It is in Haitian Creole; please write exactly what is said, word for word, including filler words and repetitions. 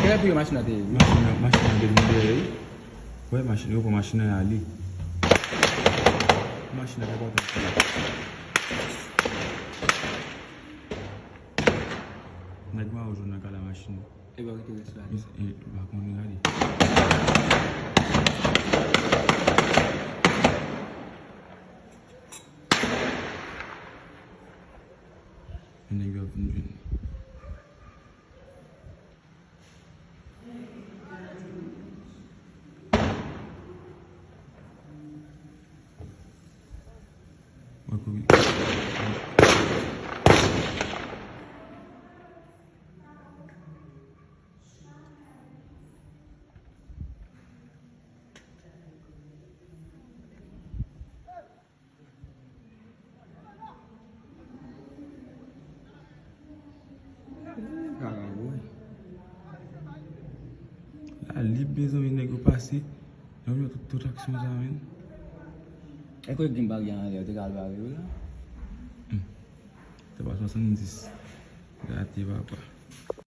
Epi machin nan te ye. Machin nan, machin nan te vin dèyè wi. Wè machin, yo pran machin nan y ale. Machin nan te kontan. Nèg mayo jwenn nan kala machin. E ba kite rès la. Yes, e ba konnen gade. Nèg yo ap vin jwenn. Mwen kouri. Kaka bòy. La lib, mezanmi, nèg yo pase. Nèg yo tout, tout aksyon sa, menn. E kote gin bagay anlè, yo te ka al bare yo la? Hmm. Te pa swasanndis. Gate, papa.